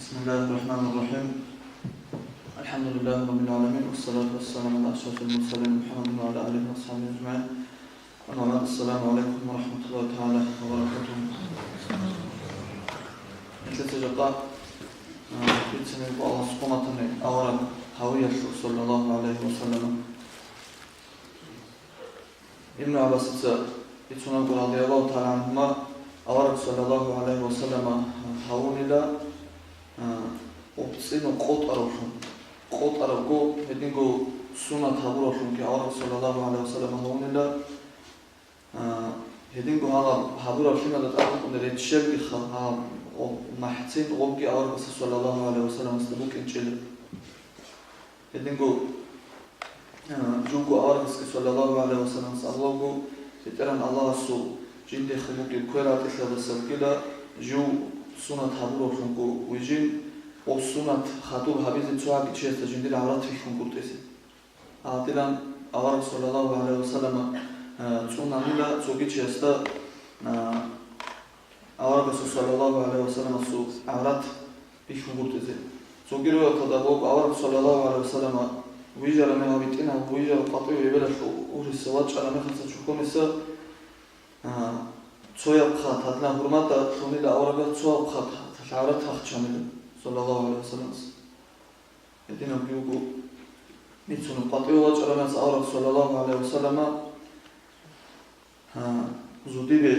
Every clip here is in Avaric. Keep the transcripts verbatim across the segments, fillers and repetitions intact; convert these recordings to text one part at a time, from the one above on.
بسم الله الرحمن الرحيم. الحمد لله رب العالمين، والصلاة والسلام على أشرف المرسلين محمد وعلى آله وأصحابه أجمعين. أما بعد، السلام عليكم ورحمة الله تعالى وبركاته. Нилъеца жакъа, а, бицинеб Аллагьас хъуматани авараг гьавиялъул, саллаллагьу гӀалайгьи ва саллам. Ибн ГӀаббасица бицунеб буго, радияллагьу тагӀала гӀангьума, авараг, саллаллагьу гӀалайгьи ва саллама, гьавунила, а, обцӀинаб къотӀаравлъун, къотӀарабго, гьединго сунат гьабуравлъунги авараг, саллаллагьу гӀалайгьи ва саллама, гьавунила, а, гьединго гьала гьабураб лъимада тӀад букӀунеб реччелгиха, гьаб, о, махӀцин гъобги аварагасда, саллаллагьу гӀалайгьи ва салламасда, букӀинчӀила. Гьединго, а, живго аварагасги, саллаллагьу гӀалайгьи ва саллам, абулаго, БетӀергьан Аллагьасул жиндихъе бугеб квер ратӀилъиялдаса бугила жив сунат гьабуравлъунго вижин, ва сунат хадуб гьабизе цо гьаги чиясда жиндир гӀаврат рихьунгутӀизе. Гьадинан авараг, саллаллагьу гӀалайгьи ва саллама, а, цӀунанила цоги чиясда, а, аварагасул, саллаллагьу гӀалайгьи ва салламасул, гӀаврат бихьунгутӀизе. Цоги риваяталда буго, авараг, саллаллагьу гӀалайгьи ва саллама, вижараб мехалъ, витӀинав, вижараб къватӀив эбелалъул ургьиса вачӀараб мехалъ цо чохьониса, а, цояб хъат, гьадинаб гьурмада лъунила аварагас цояб хъат, гьалъ гӀаврат рахчанила, саллаллагьу гӀалайгьи ва салламас. Гьединабги буго, бицунеб къватӀиве вачӀараб мехалъ авараг, саллаллагьу гӀалайгьи ва саллама, а, зодибе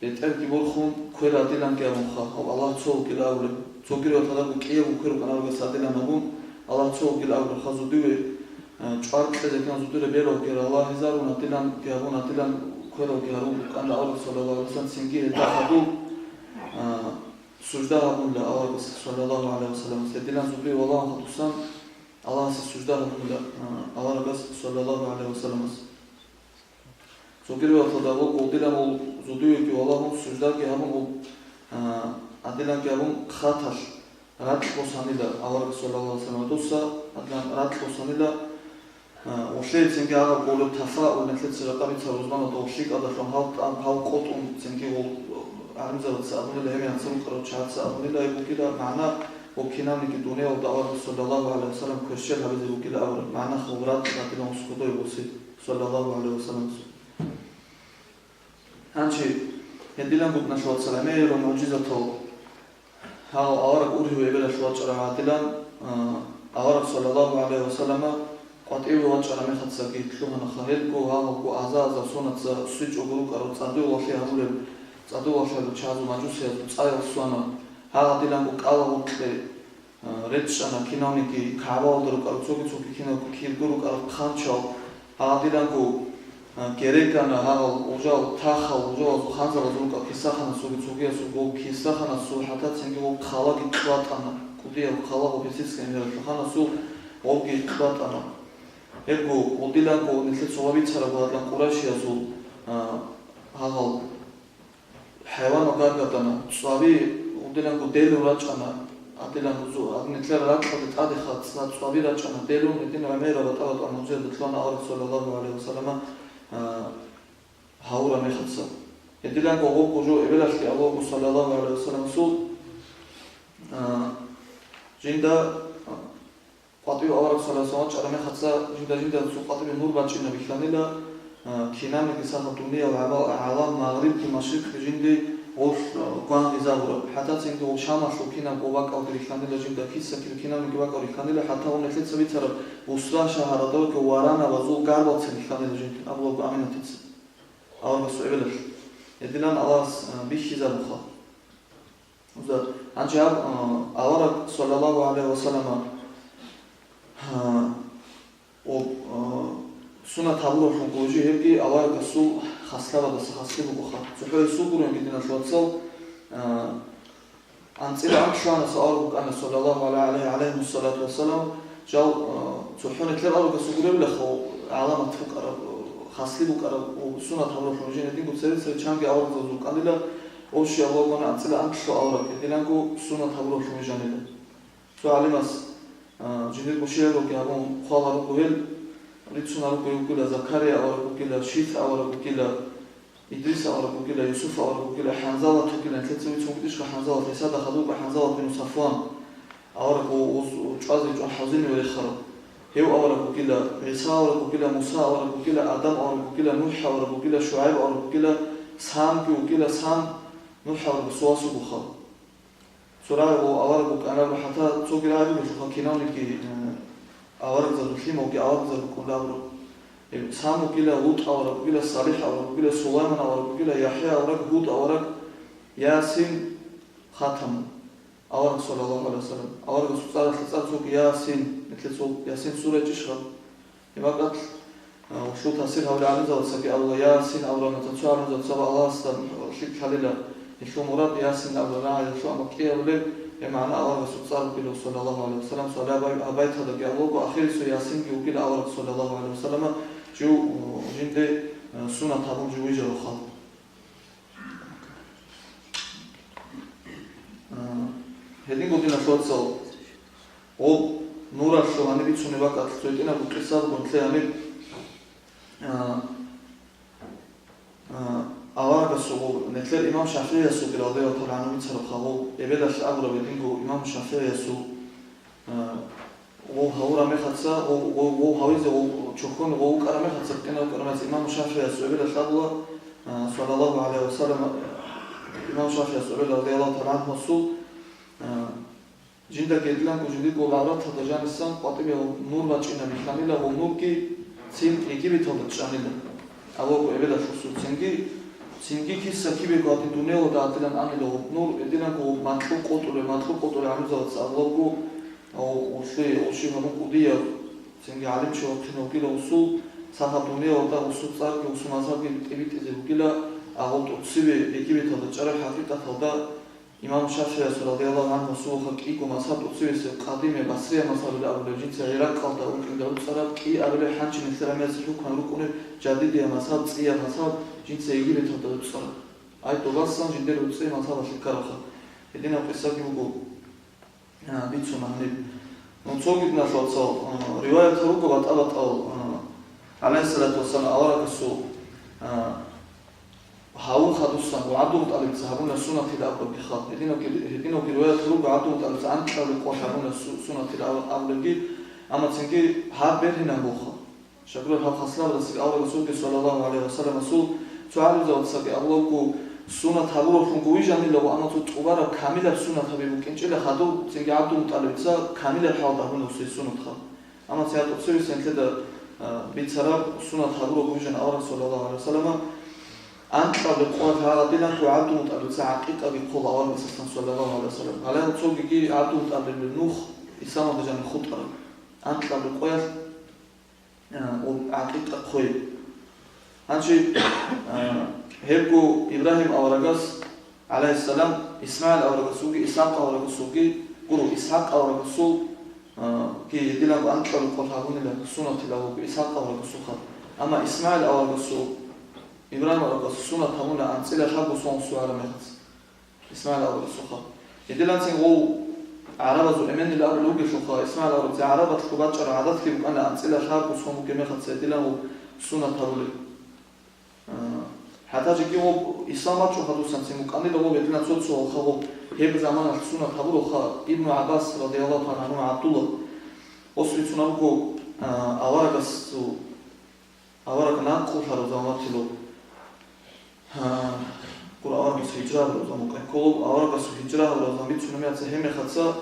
бетӀерги борхун, квер гьадиланги абунха, гьав Аллагь цо вугила абулеб. Цоги риваяталда буго, кӀиябго квер букӀана аварагас гьадилан абун, Аллагь цо вугила абулебха зодиве, а, чӀвар кьезе ккан зодире бералги ралагьизарун, гьадиланги абун, гьадилан квералги гьарун букӀана авараг, саллаллагьу гӀалайгьи ва саллам, цинги гьелда хадуб, а, сужда гьабунила аварагас, саллаллагьу гӀалайгьи ва саллам. Гьедилан зодиве валагьун хадусан, Аллагьасе сужда гьабунила, а, аварагас, саллаллагьу гӀалайгьи ва салламас. Цоги риваяталда буго, гьадилан гьав зодивеги валагьун, суждаги гьабун, гьав, а, гьадиланги абун, хъаталъ ракь босанила авараг, саллаллагьу гӀалайгьи ва саллам, дуса, гьадилан ракь босанила, а, гъолъие цинги гьаб гъолеб тафаул, нилъеца жакъа бицараб рузманалда гъолъие кӀадалъун гьал тӀам, гьал къотӀун цинги гъол гӀалимзабаца абунила, гьеб яцӀун рукӀарал чагӀаца абунила, гьеб бугила магӀна, ва кинабниги дуниялалда авараг, саллаллагьу гӀалайгьи ва саллам, кверщел гьабизе бугила абураб магӀна, гьав ракь гьадилан ус кодобе босе, саллаллагьу гӀалайгьи ва саллам. Гьанже гьедилан букӀуна, вацал, гӀемерал мугӀжизатал. Гьав авараг ургьиве эбелалъ вачӀарав гьадилан, а, авараг, саллаллагьу гӀалайгьи ва саллама, къватӀиве вачӀараб мехалъцаги лъугьанаха гьелго, гьалго аза-азар сонаца, сучӀого рукӀарал цӀадуялъе гьабулеб, цӀадуялъул чагӀазул, мажусиязул цӀаял свана. Гьав гьадиланго кӀала гъоркье, а, речӀчӀана кинавниги, КагӀбаялда рукӀарал цоги-цоги кинабго кирго рукӀарал хъанчал, гьадиланго, а, герегана гьагъал гъужал, тахал гъужалазул ханзалазул рукӀарал кисаханасулги цогиясулго кисаханасул, хӀатта цинги гъол хъалаги кьватӀана, кӀудияб хъала гъоб Песецкая миралъул ханасул гъолги кьватӀана. Гьебго гъодиланго нилъер цо бицараб гьадлан къурайшиязул, а, гьагъал хӀайванал гаргадана, цӀваби гъудиланго делун рачӀана, гьадилан зу-, гьадин нилъер ракьалде тӀадеха цӀа-, цӀваби рачӀана делун, гьедин гӀемераб батӀа-батӀа мугӀжизатал лъугьана авараг, саллаллагьу гӀалайгьи ва саллама, а, гьавураб мехалъ. Гьедиланго гъоб гъужу эбелалъги абулаго, саллаллагьу гӀалайгьи ва салламасул, а, жинда, а, КъватӀив авараг, саллаллагьу гӀалайгьи ва саллам, вачӀараб мехалъ жинда-жинда цо къватӀибе нур бачӀина бихьанила, а, кинабниги сахаб дуниял гӀамал-, гӀалам, Магърибги Машрикъги жинде гъолъ, а, гвангъизабураб. ХӀатта цинги гъол Шамалъул кинабго бакӀалде бихьанила жинда, киса-кибе кинабниги бакӀал бихьанила, хӀатта гъол нилъеца бицараб Бусра шагьаралда ругел варанабазул гарбалца бихьанила жинде, абулаго Аминатица. Аварагасул эбелалъ. Гьединан Аллагьас, а, бихьизабуха. Гьанже гьаб, а, авараг, саллаллагьу гӀалайгьи ва саллама, а, об, а, сунат гьабураблъун гъожи гьебги аварагасул хаслабадаса хаслъи бугоха. ЦохӀо гьесул гурони, диналъул вацал, а, анцӀила анкьлъугьанас авараг вукӀана, саллаллагьу гӀалайгьи, гӀалайгьимуссалату вассалам, жал, а, цохӀо нилъер аварагасул гуребилаха гӀаламат букӀараб, а, хаслъи букӀараб, сунат гьабураблъун гъожи гьединго цере-цере чанги аварагзабаз вукӀанила. Ов щай абулаго, анцӀила анкьлъу авараг, гьединанго сунат гьабураблъун вижанила. Цо гӀалимас, а, жиндирго щибабги гьабун хъвалеб буго гьел, рицунеб буго вугила Закария авараг вугила, Шит авараг вугила, Идрис авараг вугила, Юсуф авараг вугила, ХӀанзалат вугила, нилъеца вицун вугищха ХӀанзалат, гьесда хадуб БетӀергьан ХӀанзалат бину Сафван. Авараг гъо-, гъос чӀвазе чӀун хӀалзинив рехарав. Гьев авараг вукӀила, ГӀиса авараг вукӀила, Муса авараг вукӀила, Адам авараг вукӀила, НухӀ авараг вукӀила, ШугӀайб авараг вукӀила, Самги вукӀила, Сам НухӀ аварагасул вас вугоха. Цо рагӀи гъо авараг вукӀанаб, хӀатта цоги рагӀи бугелъулха кинавниги, э, аварагзабазул лъималги аварагзаби букӀунда абураб. Э, Сам вукӀила, ЛутӀ авараг вукӀила, СалихӀ авараг вукӀила, Сулайман авараг вукӀила, ЯхӀя авараг, Гьуд авараг, Ясин, Хатам авараг, саллаллагьу гӀалайгьи вассалам. Аварагасул цӀаралъа цӀар цоги Ясин, нилъер цо Ясин сура гьечӀищха? Гьеб бакӀалъ, а, гьелъул тафсир гьабулел гӀалимзабацаги абула, Ясин абураб мацӀалъ цо гӀалимзабацаги абула, Аллагьасда лъикӀ лъалила, гьелъул мурад Ясин абураб рагӀи гьелъул, амма кӀиабилеб гьеб магӀна аварагасул цӀар вукӀила, саллаллагьу гӀалайгьи вассалам, цо гьалаб бай-, гьаб байталдаги абулаго, ахирисев Ясинги вукӀила авараг, саллаллагьу гӀалайгьи вассалам, жив, о, жинде, э, сунат гьабун жив вижарав халкъ. А, гьединго, диналъул вацал, гъоб нуралъул гьаниб бицунеб бакӀалъ цо гьитӀинабго къиса буго нилъее гьаниб, а, а, аварагасул, нилъер имам ШафигӀиясулги, радияллагьу тагӀала гӀангьу, бицараб хабар, эбелалъ абураб гьединго имам ШафигӀиясул, а, Гъов гьавураб мехалъ, гъов, гъов, гъов гьавизе, гъов чохьони гъов вукӀараб мехалъ, къинав вукӀараб мехалъ, имам ШафигӀияс эбелалъ абула, а, саллаллагьу гӀалайгьи вассалам, имам ШафигӀияс эбел, радияллагьу тагӀала гӀангьу, гьасул, а, жинда гьединго жиндирго гӀавраталда жанисан къватӀибе нур бачӀинаб бихьанила, гъов нурги цин Египеталда чӀанила. Аваго эбелалъусул цинги, цинги киса кибего гьадин дунияла гӀадилан анила гъоб нур, гьединго гъоб макьу къотӀулеб, макьу къотӀулеб гӀалимзабаца абулебго, гъоб гъолъие гъоши гьабун кӀудияб, цинги гӀалимчи вахъинав вукӀила гъосул, сахаб дунияла гъосул цӀарги гъосул мазгьабги тӀибитӀизе бугила, а гъоб тӀоцебе Египеталда чӀараб хӀакъикъаталда Имам ШафигӀияс, радияллагьу гӀангьу, гьасул ваха кӀиго мазгьаб тӀоцевесеб, къадимия, басрия мазгьабила абулеб, жинца ГӀиракъалда вукӀинда руцӀараб, кӀиабилеб хӀанчи нилъер гӀемерисел хӀукман рукӀунеб жадидия мазгьаб, цӀияб мазгьаб, жинца Египеталда руцӀараб. Ай, добасан жиндир руцӀцӀи мазгьабалъе ккарабха. Гьединаб къисаги буго, а, бицун гьаниб. Ну, цоги, диналъул вацал, а, риваятал руго батӀа-батӀал, а, гӀалайгьиссалату вассалам аварагасул, а, Гьавун хадусан ва ГӀабдулмутӀалибица гьабуна сунатил абурабги хал. Гьединавги, гьединавги риваят руго, ГӀабдулмутӀалибица анкьабилеб къо гьабуна су-, сунатил аб-, абурабги, амма цинги гьаб бергьинаб буха. Щайгурелъул гьаб хаслабаздаги аварагасулги, саллаллагьу гӀалайгьи вассалам, асул цо гӀалимзабацаги абулаго, сунат гьабуралъунго вижанилаго, амма цо тӀубараб камилаб сунат гьабизе букӀинчӀила хадув, цинги ГӀабдулмутӀалибица камилаб хӀалда гьабуна гьесие сунат хал. Амма цинги тӀоцебесеб нилъеда, а, бицараб сунат гьабураб бугин авараг, саллаллагьу гӀалайгьи вассалам, анкьабилеб къоялъ гьагъадинабго ГӀабдулмутӀалибица гӀакъикъаги хъола аварагасдасан, саллаллагьу гӀалайгьи вассалам. Гьале цогиги ГӀабдулмутӀалибил нух Исламалда жаниб хутӀараб. Анкьабилеб къоялъ, а, гӀакъикъа хъой. Гьанже, а, гьебго Ибрагьим аварагас, гӀалайгьиссалам, ИсмагӀил аварагасулги, ИсхӀакъ аварагасулги гуро, ИсхӀакъ аварагасул, а, ги гьединаб анкьабилеб къо гьабунила сунатил абуго ИсхӀакъ аварагасулха. Амма ИсмагӀил аварагасул, Ибрагьим аварагасул сунат гьабуна анцӀила лъабго сон сугӀараб мехалъ. ИсмагӀил аварагасулха. Гьединанцин гъов гӀарабазул эменил абулеб бугелъулха, ИсмагӀил аварагасул гӀарабалъ бачӀараб гӀадатги букӀана анцӀила лъабго сон бугеб мехалъ гьединав сунат гьабулеб. А, хӀатта жеги гъоб ислам бачӀун хадусанцин букӀанила гъоб гьединав цо-цо гьалха гъоб гьеб заманалъ сунат гьабуралха, Ибну ГӀаббас, радияллагьу тагӀала гӀангьу, ГӀабдулла, ос бицун абуго, а, аварагасул Авараг накъулъараб заман батило. Гьа, гуро, аварагас гьижра гьабураб заман кколеб, аварагас гьижра гьабураб заман бицунеб мехалъ, гьеб мехалъ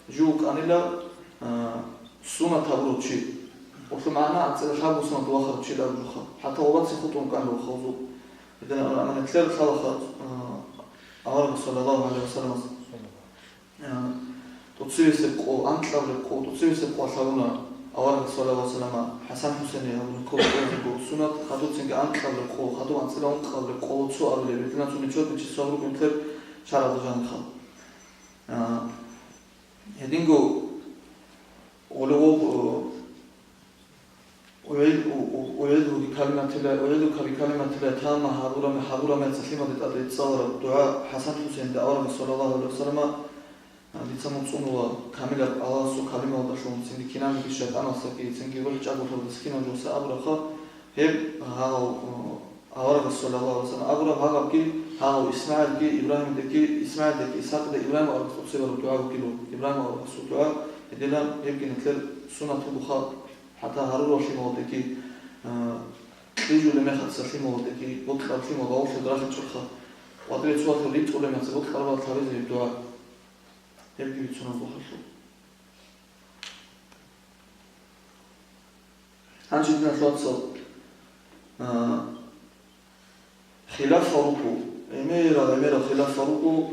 жив вукӀанила, а, сунат гьабурав чи. Гьелъул магӀна анцӀила лъабго сунат вахарав чи абулебха. ХӀатта гъоб бацин хутӀун вукӀанила гъозул. Гьединаб амма нилъер лъалаха, а, аварагас, саллаллагьу гӀалайгьи вассаламас. А, тӀоцевесеб къо, анкьабилеб къо, тӀоцевесеб къо лъабуна аварагас, саллаллагьу гӀалайгьи вассалам, ХӀасан-ХӀусейние гьабуна ккола къоялъул сунат, хадубцинги анкьабилеб къо, хадуб анцӀила ункъабилеб къо цо абилеб, гьединаб цо ничего бичи сабру бинтер шаргӀалда жаниха. А, гьединго гъоле гъоб, о, УгӀил-, у-, у-, угӀилуги калиматила, угӀилука бикалиматила тамма гьабурам-, гьабурамецалъимаде тӀаде цӀалараб дугӀа ХӀасан-ХӀусейнда аварагас, саллаллагьу гӀалайгьи вассалам, а, дица мун цӀунула камилаб Аллагьасул калимаялдалъун, цинги кинабниги шайтӀаналдасаги, цинги рухӀ чӀаголъиялдаса кинаб жоса абурабха, гьеб гьагъав, у, аварагас, саллаллагьу гӀалайгьи вассалам, абураб гьагъабги Гьав ИсмагӀилги Ибрагьимдеги, ИсмагӀилдеги ИсхӀакъда Ибрагьим аварагас цебараб дугӀа бугилан, Ибрагьим аварагасул дугӀа, гьединан гьебги нилъер суннат бугоха, хӀатта гьарурал лъималдаги, а, кьижулеб мехалъ лъималдаги, бокьараб лъимал бавулъ рахинчӀоха, къватӀибе цоялъул ритӀулеб мехалъ бокьараб лъабизе гьеб дугӀа. Гьебги бицунеб буго гьалъул. Гьанже диналъул вацал, а, хилафал руго, гӀемерал, гӀемерал хилафал руго,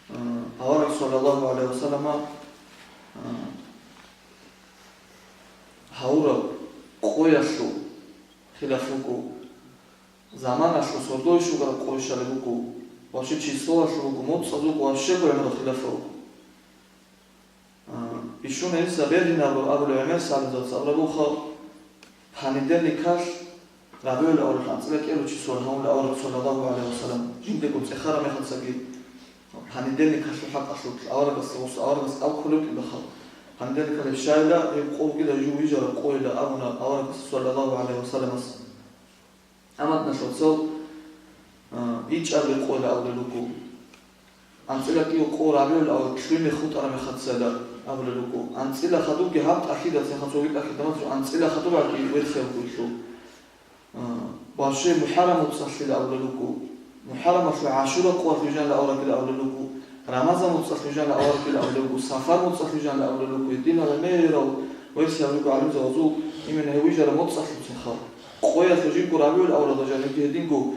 а, авараг саллаллагьу гӀалайгьи вассаллама, а, гьавураб къоялъул хилаф руго, заманалъул сордоялъ щвараб къо щвалеб буго, вообще числоялъул буго, моцӀазул буго, вообще гӀемерал хилафал руго. А, бищун гьениса бергьинаб абулеб гӀемер сабизаца абурабуха, понедельникалъ РабигӀул-аввалалъул анцӀила кӀиябго числоялъ гьавун авараг саллаллагьу гӀалайгьи вассаллам жиндего цӀехараб мехалъги, понедельникалъул хӀакъалъулъ аварагасда гъос аварагас кӀал кколеб кӀибахъал, понедельникалъ гьеб щайила, гьеб къо бугила жив вижараб къойила абуна аварагас саллаллагьу гӀалайгьи вассалламас. Амма диналъул вацал, а, ичӀабилеб къойила абулел руго. АнцӀила кӀиябго къо РабигӀул-аввал лъугӀине хутӀараб мехалъ цайила абулел руго. АнцӀила хадубги гьаб тӀахьида цеха цоги тӀахьидамаз анцӀила хадуб гьабги версия буго гьелъул. А, вообще МухӀаррам моцӀалъила абулел руго. МухӀаррамалъул ГӀашура къоялъ вижанила аварагила абулел руго. Рамазан моцӀалъ вижанила аварагила абулел руго. Сафар моцӀалъ вижанила абулел руго. Гьединал гӀемерал версия буго гӀалимзабазул, именно гьев вижараб моцӀалъул цеха. Къоялъул жибго РабигӀул-аввалалда жанибги гьединго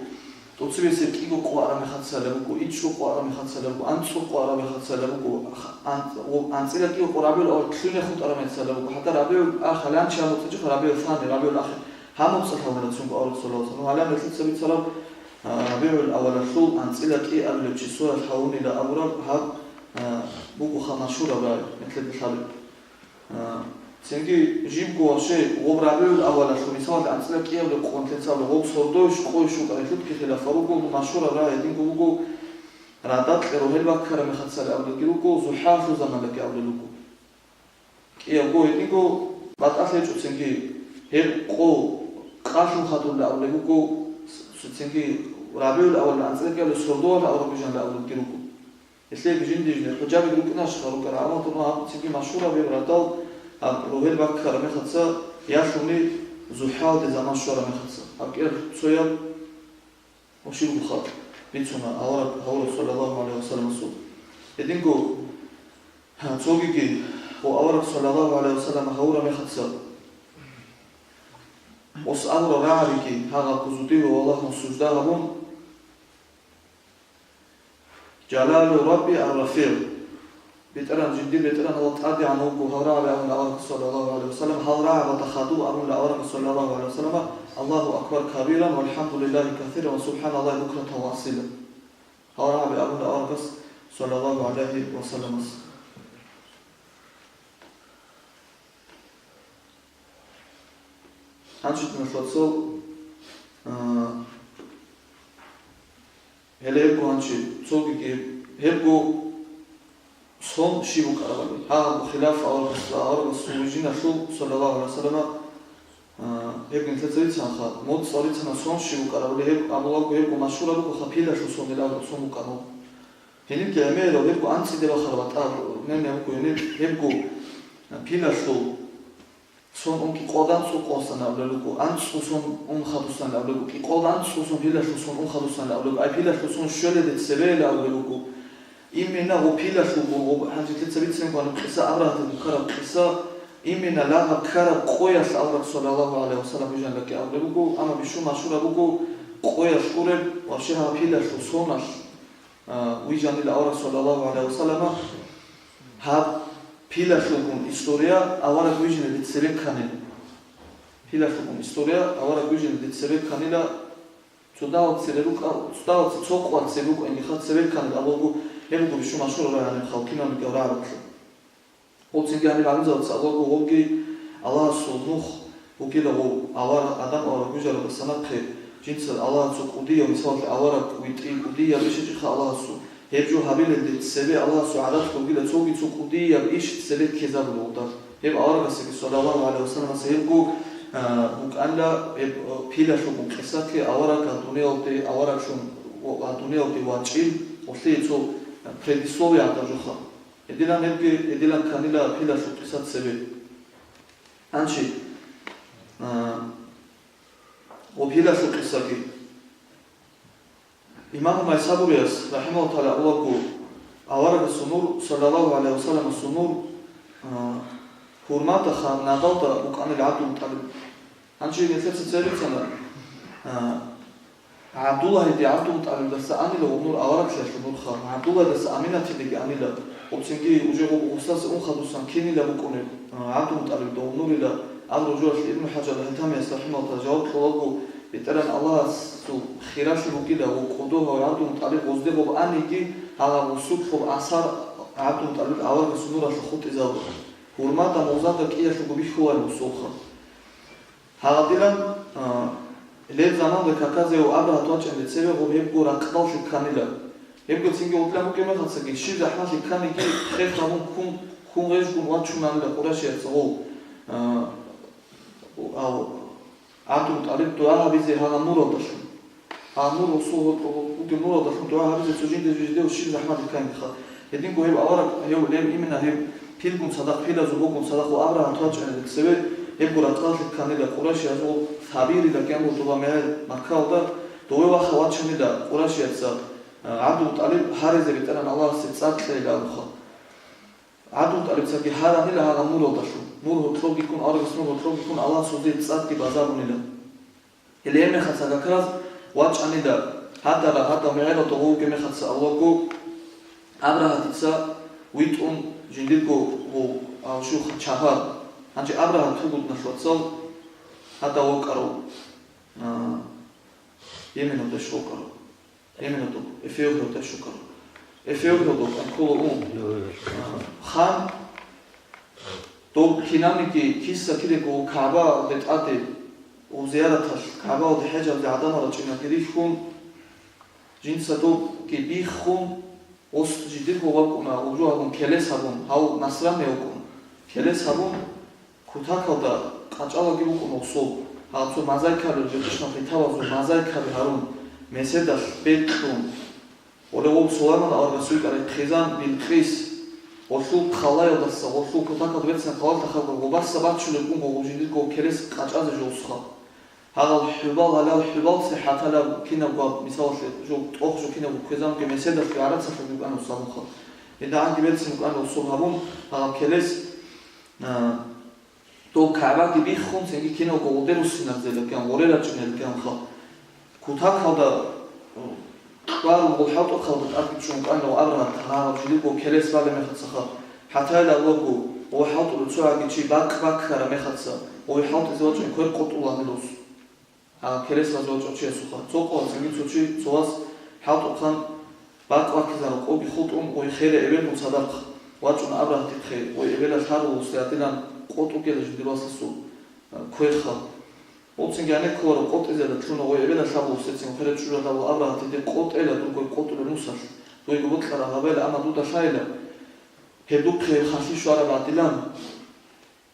тӀоцебесеб кӀиго къо араб мехалъ цайила буго, ичӀго къо араб мехалъ цайила буго, анцӀго къо араб мехалъ цайила буго, ан-, ва анцӀила кӀиго къо РабигӀул-аввал лъугӀине хутӀараб мехалъ цайила буго. ХӀатта РабигӀул-ахир, гьанчи гьаб моцӀи жо РабигӀул-сани, РабигӀул-ахир. Гьаб моцӀалъ гьавуна цунго авараг саллаллагьу гӀалайгьи вассаллам. Гьале нилъеца бицараб, а, РабигӀул-аввалалъул анцӀила кӀиабилеб числоялъ гьавунила абураб гьаб, а, бугоха машгьураб рагӀи, метлеб лъалеб. А, цинги жибго вообще гъоб РабигӀул-аввалалъул, мисалалъе, анцӀила кӀиабилеб къоялъ цайила, гьеб сордоялъ щвараб къойищ вукӀараб, гьелъулги хилафал руго, машгьураб рагӀи гьединго буго, радакь рогьел баккараб мехалъ цайила абулебги руго, зухӀалалъул заманалдаги абулел руго. КӀиябго гьединго батӀалъи гьечӀо цинги, гьеб къо къалъул хадуб абулеб буго, цинги РабигӀул-аввалалъул анцӀила кӀиабилеб сордоялъ абураб бижанила абулебги руго. Гьелъие бижиндизе хӀужаби рукӀинаша рукӀарал, амма гьаб цинги машгьураб гьеб радал, гьаб рогьел баккараб мехалъ цайила, ялъуни зухӀалалде заман щвараб мехалъ цайила. Гьаб кӀияб цояб Ошиб буха бицуна авараг гьавураб саллаллагьу гӀалайгьи вассалламасул. Гьединго, гьа, цогиги, гъо авараг саллаллагьу гӀалайгьи вассаллам гьавураб мехалъ цайила, гъос абураб рагӀабиги, гьагъаб гузудив ва Аллагьас сужда гьабун, Жалалу Рабби ар-Рафигъ. БетӀергьан, жиндир БетӀергьан Аллагь тӀадегӀан вуго, гьал рагӀаби абуна аварагас саллаллагьу гӀалайгьи вассаллам, гьал рагӀабазда хадув абуна аварагас саллаллагьу гӀалайгьи вассаллама, Аллагьу акбар кабиран, валхӀамдулиллагьи касиран, ва субхӀаналлагьи букратан ва асила. Гьал рагӀаби абуна аварагас саллаллагьу гӀалайгьи вассалламас. Гьанже, диналъул вацал, а, гьеле гьебго гьанже цогиги гьебго сон щиб букӀарабали. Гьагъабго хилаф аварагас, аварагасул вижиналъул, саллаллагьу гӀалайгьи вассаллама, а, гьебги нилъеца бицанха, моцӀал бицана сон щиб букӀарабали, гьеб абулаго гьебго машгьураб бугоха, пилалъул сон, ил абураб сон букӀана. Гьенибги гӀемерал гьебго анцӀиде бахараб батӀа, гьениб гьебго, гьениб гьебго пилалъул сон ун кӀикъоялда анцӀго къоялдасан абулеб буго, анцӀго сон ун хадусасан абулеб буго, кӀикъоялда анцӀго сон пилалъул сон ун хадусасан абулеб буго, ай пилалъул сон щвелалде цебейила абулеб буго. Именно гъо пилалъулго, гъо гьанже дица бицинегоан къиса, Абрагьаталъ ккараб къиса, именно лагъаб ккараб къоялъ авараг саллаллагьу гӀалайгьи вассаллам вижанилаги абулеб буго, амма бищун машгьураб буго къоялъ гуреб, вообще гьаб пилалъул соналъ а, вижанила авараг саллаллагьу гӀалайгьи вассаллама, гьаб пилалъулгун история авараг вижиналде цебе кканила. Пилалъулгун история авараг вижиналде цебе кканила, цо давал цере рукӀа-, цо давал цо къоялъ цебе рукӀа, ингиха цебе кканила, абулаго, гьеб буго бищун машгьураб рагӀи гьаниб халкъиналдаги рагӀабатлъи. Гъоб цинги гьаниб гӀалимзабаца абулаго, гъобги Аллагьасул нух бугила гъов, авараг, Адам авараг вижараб нахъе, жинца Аллагьасул кӀудияб, мисалалъе, авараг витӀи кӀудияб иш гьечӀеха Аллагьасул. Гьеб жо гьабилелде цебе Аллагьасул гӀадат бугила цоги цо кӀудияб иш цебе ккезабулелда. Гьеб аварагасеги, саллаллагьу гӀалайгьи вассалламасе, гьебго, а, букӀанила, гьеб, а, пилалъулгун къисалъе авараг гьаб дуниялалде авараглъун ва, ва дуниялги вачӀин, гъолъие цо предисловие гӀадаб жоха. Гьединан гьебги, гьединан кканила пилалъул къиса цебе. Гьанчи, а, гъоб пилалъул къисаги. Имам Майсабурияс, рахӀимагьуллагьу тагӀала, абулаго, аварагасул нур, саллаллагьу гӀалайгьи ва салламасул нур, а, гьурмада ха-, нагъалда букӀанила ГӀабдулмутӀалиб. Гьанже нилъеца цебе бицана, а, ГӀабдуллагьиде ГӀабдулмутӀалибдаса анила гъоб нур авараглъиялъул нурха, ГӀабдуллагьидаса Аминатидеги анила, гъоб цинги уже гъоб гъусас ун хадусан кинила букӀунеб, а, ГӀабдулмутӀалибда гъоб нурила абураб жоялъе Ибну ХӀажар ХӀайтамияс, рахӀимагьуллагьу тагӀала, жаваб кьолаго, БетӀергьан Аллагьасул хиралъи бугила гъоб кӀодо гьав ГӀабдулмутӀалиб гъозде гъоб аниги, гьала гъусулъ гъоб асар ГӀабдулмутӀалиб аварагасул нуралъа хутӀизабула. Гьурмада мурзалда кӀиялъулго бихьуларо гъосулха. Гьагъадилан, а, леб заманда каказе ва Абрагьат вачӀанде цеве гъоб гьебго рахъдаллъи кканила. Гьебго цинги гъотлъан букӀин мехацаги, щиб захӀмалъи кканиги, хех гьабун ккун, ккун гъежгун вачунанила къурайшияца гъов, а, гьав ГӀабдулмутӀалиб дугӀа гьабизе гьагъа нуралдалъун. Гьагъа нур гъосул гьоркьоб бугеб нуралдалъун дугӀа гьабизе цо жинде жидев щиб захӀмалъи кканиха. Гьединго гьев авараг, гьев лев имина гьев пилгун цадахъ, пилазул бокӀун цадахъ ва Абрагьат вачӀаниле цеве гьебго рахъдаллъи кканила къурайшиязул Сабирила кӀиямго доба мегӀер Маккаялда дове ваха вачанила къурайшияца, а, ГӀабдулмутӀалиб гьаризе БетӀергьан Аллагьасе цӀар кьейилан абуха. ГӀабдулмутӀалибцаги гьаранила гьагъа нуралдалъун. Нур гьоркьобги ккун, аварагас нур гьоркьобги ккун, Аллагьас гьезие цӀарги базарунила. Гьеле гьеб мехаца как раз вачӀанила гьадара, гьадаб мегӀералда гъов вугеб мехаца авалаго Абрагьатица витӀун жиндирго гъов, гьав щуха чапар. Гьанже Абрагьат вугонаха вацал гьадав вокӀарав, а, Йеменалда щвокӀарав. Именно доб Эфиопиялда щукар. Эфиопиялда ккола ун. Хан доб кинабниги киса кидаго КагӀба бетӀаде, ва зияраталъ КагӀбаялде хӀежалде гӀадамал рачӀинаги рихьун, жинца добги биххун, ос жидерго вакӀуна, уржу гьабун, келес гьабун, гьав насрани вукӀун, келес гьабун, Кутакалда къачӀалаги букӀун особ, гьал цо мозаикаби, жикъишмал хӀитабазул мозаикаби гьарун, меседалъ бекьун, оле гъоб Сулайман аварагас витӀарай хъизан Билкъис, гъолъул хъалаялдаса, гъолъул кутакалда бецина хъалалда халкъ гъобаса бачулеб буго гъоб жиндирго келес къачӀазе жосха. Гьагъал хӀубал, гьалал хӀубал цехӀаталаб кинабго, мисалалъе, жо тӀох жо кинабго кквезабги меседалъ гӀарацалъуги букӀана осабунха. ГьедагӀанги берцин букӀана особ гьабун, гьагъаб келес, а, Дов КагӀбаги биххун, цинги киналго гъолде руссинарзелаккан, гъоле рачӀинелакканха. Кутакалда, кьварун, гъол хӀалтӀухъалда тӀадги чӀун кӀанав Абрагьат гьагъаб жидерго келес балеб мехацаха, хӀатайла авалаго, гъов хӀалтӀулев цо гӀаги чи бакъ баккараб мехаца, гъов хӀалтӀизе вачӀун квер къотӀуланилус. Гьа, келес базе вачӀав чиясухъа. Цо къоялъ цинги цо чи, цо вас хӀалтӀухъан бакъ баккизарун къоги хутӀун, гъой херай эбелгун цадахъ вачӀун Абрагьатихъе, гъой эбелалъ гьарулусде гьадинан къотӀугела жиндир васасул, а, кверха. Гъоцинги гьанеккуларо къотӀизела лъуна гъой эбелалъ гьабулусдецин херай чӀужалъ гьабула Абрагьатиде къотӀела дургой къотӀулеб нусалъ, дойго бокьараб гьабела, амма дуда лъайила, гьеб духъе халлъи щвараб гьадилан.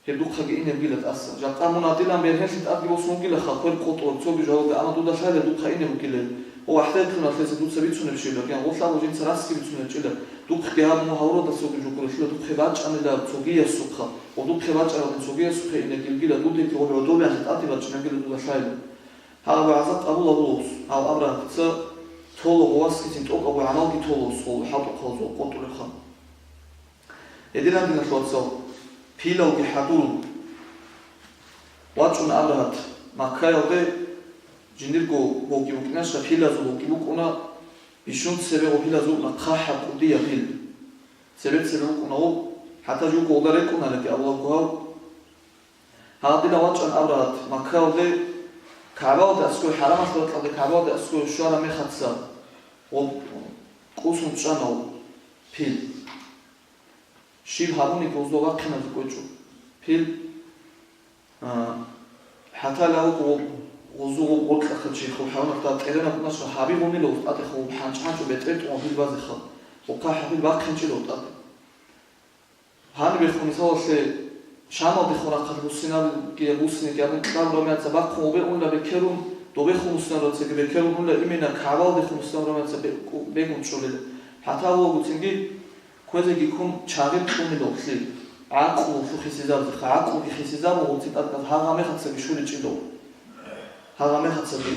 Гьеб духъаги инеб бугила тӀаса. Жакъа мун гьадилан бергьенлъи тӀадги босун вугилаха, квер къотӀулеб цоги жавабги, амма дуда лъайла духъа инеб бугилан. О, вахӀдат лъуна лъеца дуца бицунеб щиб, кӀан гъолъ абу жинца расги бицунеб чӀила, духъги гьаб мун гьавуралдаса вугев жукъура, лъила духъе бачӀанила цогиясухъа, о, духъе бачӀаралдин цогиясухъе инеги бугила, дудеги гъол гӀодобиялъе тӀаде бачӀинабгила дуда лъайла. Гьаб гӀазаб къабул гьабулус, гьав Абрагьатица толого васкицин тӀокӀабго гӀамалги толус, гъол хӀалтӀухъалзул къотӀулеха. Гьединан, диналъул вацал, пилалги хӀадурун вачӀун Абрагьат Маккаялде, жиндирго вокьи букӀинашха, пилазул вокьи букӀуна, бищун цебе гъо пилазул нахъа хӀакъудияб пил. Цебе-цебе букӀуна гъо, хӀатта жуго гъолда рекӀунареги авлавго гьав. Гьадинав вачӀан Абрагьат Маккаялде, КагӀбаялде аскӀове, хӀарамалъ ракьалде КагӀбаялде аскӀове щвараб мехаца, гъо кӀусун чӀана гъо пил. Щиб гьабуниги гъозда вахъиназе кӀвечӀо. Пил, а, хӀатта лагьуго гъозу гъоб гъоркьахъа чи хъуб хӀайванахъ тӀеренаб букӀуначӀо гьаби гъунила гъоз тӀатӀехъ гъоб хӀанчӀ-хӀанчӀо бетӀер тӀун гъоб пил базе хал. Гъоб хъа гьабил бахъинчӀила гъоб тӀатӀе. Гьанибехун, мисалалъе, Шамалдехун рахъалъ буссинабги, буссинеги абун кьабураб мехаца бахъун гъобе унила бекерун, Добехун мусламрацаги бекерун уна, имена КагӀбалдехун мусламрацаца бе-, бегун чӀолел. ХӀатта авлугоцинги кквезеги ккун чагъир кьунилалъи, гӀакълулъу хисизабзеха, гӀакълуги хисизабугъуцин тӀадкӀал гьагъа мехацаги шуричӀидал. Гьагъа мехацаги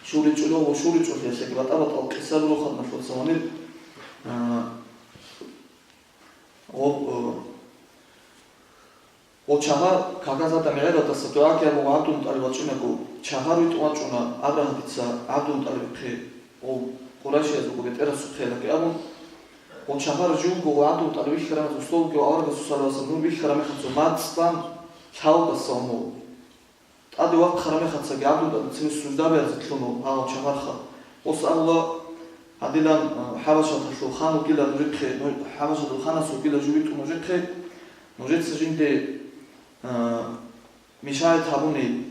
шуричӀидал ва шуричӀулъиялъеги батӀа-батӀал къиса буро хадналъуца гьанир. А, гъоб-, а, Гъо чагьар, кагазда МигӀражалдаса дугӀа кьабун ГӀабдулмутӀалиб вачӀунаго, чагьар витӀун вачӀуна Абрагьадица ГӀабдулмутӀалибихъе, гъо Къурайшиязулго бетӀерасухъе лаги абун. Гъо чагьар живго ГӀабдулмутӀалиб вихьарамазул, цоги аварагасул салаваса нур бихьараб мехалъ мацӀ бан лъалдаса умув. ТӀаде вахъараб мехалъги ГӀабдулмутӀалиб цеве сужда бергьун гьавун чагьарха. Гъос абула, гьадилан, а, ХӀабашаталъул хан вугила нужехъе, ну, ХӀабашатул ханас вугила жугьутӀун нужехъе, нужеца жинде, а, мешагьат гьабуни,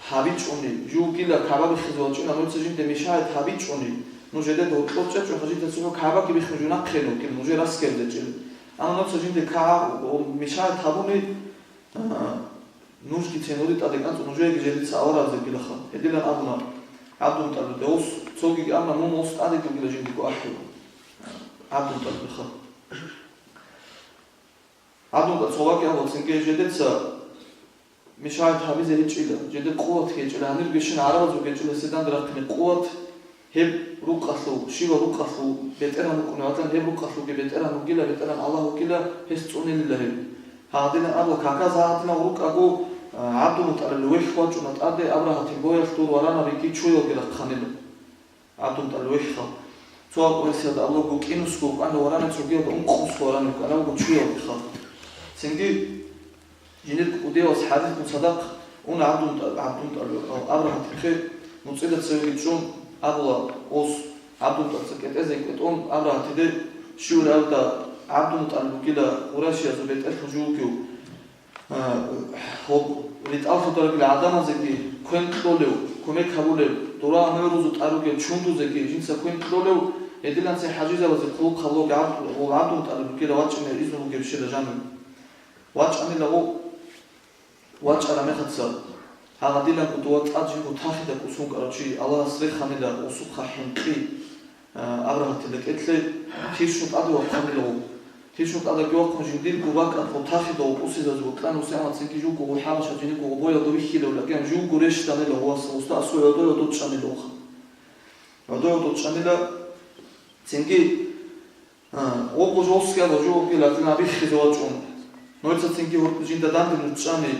гьабичӀони, жугьутӀила КагӀба биххизе вачӀуна, нужеца жинде мешагьат гьабичӀони, нуж гьедеда гьоркьоб чӀечӀо, хадижда цохӀо КагӀбаги биххун жунахъе вукӀин, нужер раскердечӀел. Амма нужеца жинде КагӀба, о, мешагьат гьабуни, а, нужги цинури тӀаде кӀанцӀун нужееги жедица аварагзебилаха. Гьедилан абуна ГӀабдулмутӀалиб, гъос цогиги абуна, мун гъос тӀадеги вугила жиндиго ахӀула. ГӀабдулмутӀалибиха. ГӀабдулмутӀалиб цо вакӀиа гьабула цинги жедеца мешагьат гьабизе гьечӀила, жеде къуват гьечӀила, гьанирго щин гӀарабазул гьечӀила седан рахъине къуват. Гьеб рукъалъул, щиваб рукъалъул бетӀергьан вукӀунев ватан, гьеб рукъалъулги бетӀергьан вугила, бетӀергьан Аллагь вугила, гьес цӀунилила гьеб. Гьадинаб абула, каказ гьадинав рукӀаго, а, ГӀабдулмутӀалиб вехь вачӀуна тӀаде Абрагьатил боялъ дур варанабиги чуялги рахъанила. ГӀабдулмутӀалиб вехьха. Цо акъвейсиялда абулаго кӀинусго вукӀана варана, цогиялда ункънусго варана вукӀана вуго чуялгиха. Цинги Жинир кӀудияс хӀадисгун цадахъ уна ГӀабдулмутӀа-, ГӀабдулмутӀалиб, Абрагьатихъе нуцӀида цевеги чӀун абула, ос ГӀабдулмутӀалиб цӀакъ кӀетӀезе кӀвечӀун Абрагьатиде щивали абда ГӀабдулмутӀалиб вугила Къурайшиязул бетӀерлъун жугьутӀив, а, гьоб ритӀал лъударабил гӀадамазеги квен кьолев, кумек гьабулев, дора гӀумрузул тӀад ругел чундузеги жинца квен кьолев, гьединанцин хӀажизабазе хъулухъ гьабулев ГӀабдул-, ГӀабдулмутӀалиб вугила вачӀине изну бугебщила жанив. ВачӀанила гъо, вачӀараб мехалъ, гьагъадинабго дова тӀад жинго тахида кӀусун кӀарав чи, Аллагьас реханила осухъа хӀинкъи, а, Абрагьатил рекӀелъе, тирщун тӀаде вахъанила гъо. Тирщун тӀадаги вахъун жиндирго бакӀалъ гъо тахида гъо кӀусизазе букьана, усиамацинги жуго гъо хӀабашал жиндирго гъо боялда вихьилев лагиян жуго рещтӀанила гъо, ас-, уста асул гӀодой-гӀодой чӀанила гъо. ГӀодой-гӀодой чӀанила, цинги А, гъобго жосги абу жо вугила, дин абиххизе вачӀун. Нойца цинги гьоркьо жинда данде нуж чӀани,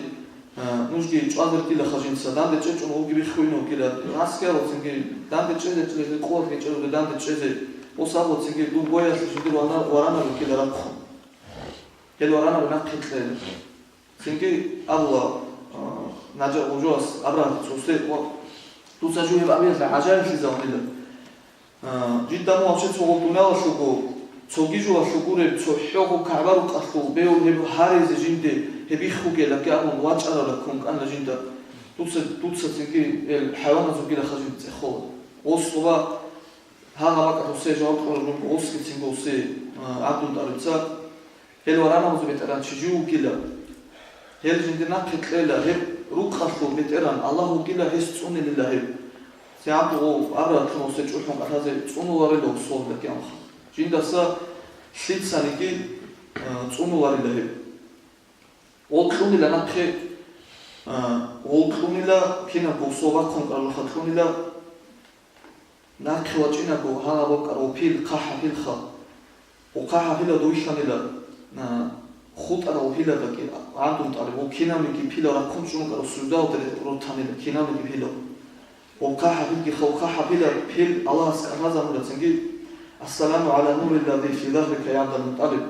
а, нужги чӀвазаркьилаха жинца, данде чӀечӀун гъоги биххуйин вугила. Гьасги абу цинги данде чӀезе, чӀезе, къуват гьечӀелуги данде чӀезе. Ос абу цинги дур боялъ жиндир вана-, варанаб вугила рахъун. Гьел варанаб нахъе кьела. Цинги абула, а, нажа гъужуас Абрагьатица, усе, ва дуца жо гьеб абиялъе гӀажаиблъизавунила. А, жидда мун вообще цо гъол дуниялалъулго, цоги жоялъул гуреб, цохӀого КагӀба рукъалъул бегьул гьеб гьаризе жинде гьеб биххугелаги абун вачӀарала ккун кӀана жинда. Дуца, дуца цинги эл хӀайваназулгилаха жинда цӀехола. Гъос ва гьагъа бакӀалъ усе жаваб кьураб руго, гъосги цинги усе, а, ГӀабдулмутӀалибца. Гьел варанабазул бетӀергьан чи жив вугила. Гьел жиндир нахъе кьела, гьеб рукъалъул бетӀергьан Аллагь вугила, гьес цӀунилила гьеб. СигӀатго абрагьатлъун усе чӀухӀун кӀалъазе цӀунуларила усолда кӀиямха. Жиндаса лъицаниги, а, цӀунуларила гьеб. Гъол кьунила нахъе, а, гъол кьунила кинабго усо бахъун кӀарулха кьунила. Нахъе вачӀинаго гьала бокӀар опил, хъахӀапилха. Ва хъахӀапила дуйханила, а, хутӀарал опиладаги ГӀабдулмутӀалиб, ва кинабниги пила рахъун чӀун кӀарав суждалде ротанила, кинабниги пила. Ва хъахӀапилги ха-, ва хъахӀапила пил Аллагьас кӀалъазабула цинги, «Ассаламу гӀала нуриллази фи загьрика, я ГӀабдалмутӀалиб».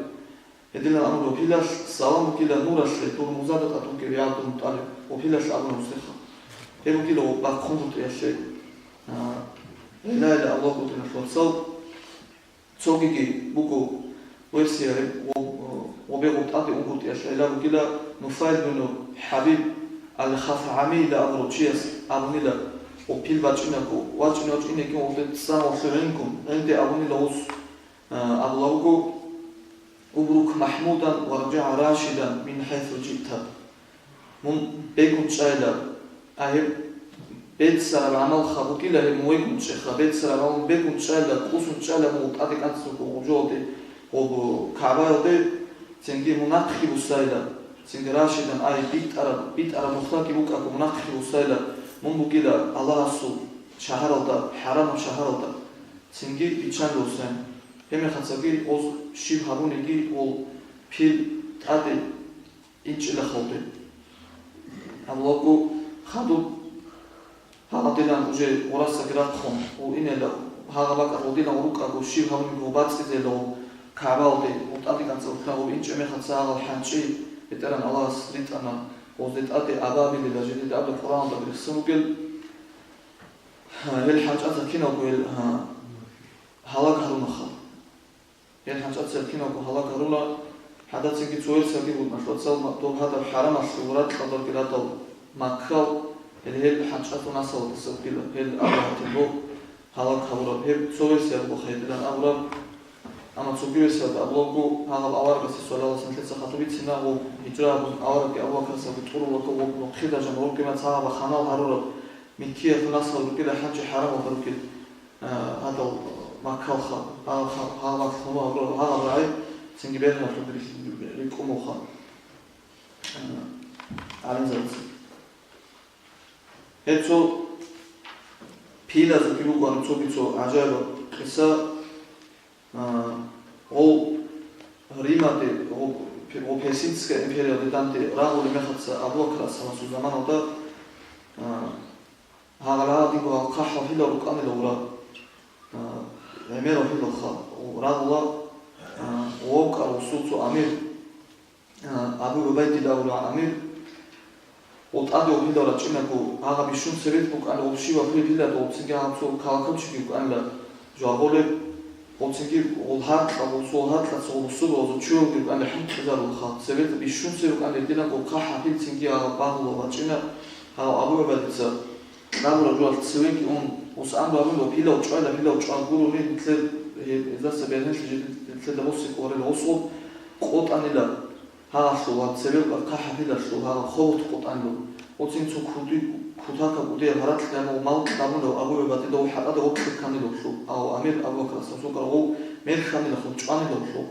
Гьединал амру пилалъ салам бугила нуралъе, дур мурзада тӀад вугев ГӀабдулмутӀалиб, ва пилалъ абуна гьесдехъа. Гьеб бугила ва бахъун бутӀиялъе, а, гӀелайила Аллагь бутӀиналъ вацал. Цогиги буго версия гьеб, ва, ва бегъу тӀаде унгутӀиялъ гӀела бугила Нуфайл бину ХӀабиб ал-ХасгӀамиила абурав чияс абунила, ва пил бачӀинаго, вачӀин-вачӀинеги ва цӀа гъорлъе гӀингун, гӀинде абунила гъос, а, абула буго, «Убрук махӀмудан ва ржагӀ рашидан мин хӀайсу жиъта». Мун бегун чӀайла, а гьеб Беццараб гӀамал хабукила гьеб мугьекӀун чӀеха, беццараб гӀамал бегун чӀайла, кӀусун чӀайла мугъ тӀаде кӀанцӀго гъужолде, гъоб КагӀбаялде, цинги мунахъги бусайла, цинги рашидан ай битӀараб, битӀараб мухьлаги букӀаго мунахъги бусайла, мун бугила Аллагьасул шагьаралда, хӀарамаб шагьаралда, цинги биччан русайн. Гьебмехацаги гъоз щиб гьабуниги гъол пил тӀаде инчӀила халде. Абулаго хадуб гьагъадилан уже гъурасаги рахъун, гъов инела, гьагъа бакӀа гъодилан рукӀаго, щиб гьабуниго бацӀцӀизело КагӀбалде, гъов тӀаде кӀанцӀа уркагъов инчӀемехаца гьагъал хӀанчӀи, БетӀеран Аллагьас ритӀана, гъозде тӀаде абабилила жидеда абда Къуръаналда бихьсан ругел, гьел хӀанчӀаца киналго гьел, гьа, гьалаг гьарунаха. Гьел хӀанчӀаца киналго гьалаг гьаруна, гьадацинги цо версияги букӀана, лъоцал ма-, доб гьадаб хӀарамалъул ракьалдаги радал Маккал, гьел, гьел хӀанчӀаца насабалдаса вукӀила, гьел Аллагьтин доб гьалаг гьабураб. Гьеб цо версия буго хайдилан абураб, амма цоги версиялда абулаго, гьагъаб аварагасде, саллаллагьу гӀалайгьи ва саллам, лъеца хадуб бицина ва гьижра абун аварагги Абу Бакрасаги тӀурулаго ва нухъеда жанрурги мацагьаба ханал гьарураб Миккиялъул насабал рукӀила хӀанчӀи хӀарамал гьарукел. А, гьадал Маккалха, гьал, гьал, гьал Маккалха гьабураб, гьал гьабураб гӀай, цинги бергьанлъун рикӀкӀунуха, а, гӀалимзабаца. Гьеб цо пилазухъе букӀана цоги цо гӀажаибаб къиса, а, гъов Рималде, гъов, гъов Персидская империялде данде рагъулеб мехаца Абу Бакр асхӀабасул заманалда, а, Гьагъала динго гьал хъахӀал гьилал рукӀанила гъура, а, гӀемерал гьилалха, рагъула, а, вавкъа русул цо амир, а, Абу ГӀубайдилла абулев амир, гъутӀадев гьилал рачӀинаго, гьагъа бищун цебет букӀана, гъуб щивав гьил гьиладулцинги гьаб цо калакабчиги букӀанила жвагъулеб, гъуцинги гъул гьаркьа, гъул цо гьаркьаца гъул бусурбабазул чуялги букӀана хӀинкъизарулха, цебет бищун цебе букӀана гьединаго хъахӀаб гьилцинги гьагъа багьула вачӀина, гьав Абу ГӀубайдица. Кьабураб жоялъ цевеги ун, ус амру гьабун ва пилал чӀвайла, пилал чӀван гурони, нилъер гьеб, гьездаса бергьенлъи жеги нилъеда босизе кколарел гъосул къотӀанила гьагъалъул ва цеве ва хъахӀаб гьилалъул гьагъаб хобот къотӀанилан. Оцин цо куди-, кутакаб кӀудияб гьаракь гьабун мал кьабунав Абу ГӀубайдида гъов хӀатӀада гъоркье кканилавлъул, гьав амир Абу Бакр асхӀабасукара гъов мер ханилахъун чӀванилавлъул.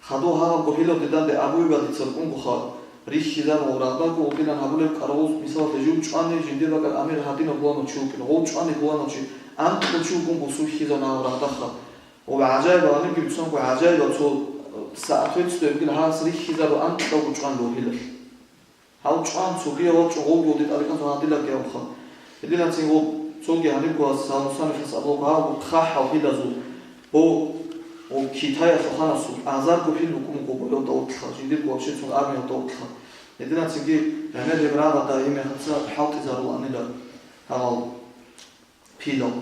Хадув гьагъабго гьилалде данде Абу ГӀубайдица рукӀунгоха, рихьизарун гъов рагъдаго вукӀилан гьабулеб къаравул, мисалалъе, жив чӀвани, жиндир бакӀал амир гьадинав буланав чи вукӀин, гъов чӀвани буланав чи, анкьго чи вукӀун бусурхьизарун гьав рагъдаха. Ва гӀажаибал гьанибги бицунго гӀажаибал цо, э, соответствие бугила гьас рихьизарун анкьавго чӀван гьилалъ. Гьав чӀван цогияв вачӀун гъовги гъоди тӀадекъанцун гьадилаги гьавха. Гьединацин гъоб цоги гьанибго гьас гьав мусаннифас абулаго гьав хъахӀал гьилазул, гъо-, гъо Китаялъул ханасул азарго гьил букӀун буго боялда уртлъа, жиндирго вообще цун армиялда уртлъа. Гьединацинги гӀемер гьеб рагъада гьеб мехаца хӀалтӀизаруланила гьагъал пилал.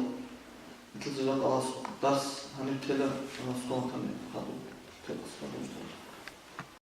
Итил жакъа Аллагьас дарс гьаниб тела, Аллагьас хъвалатани хадуб, тела хадуб.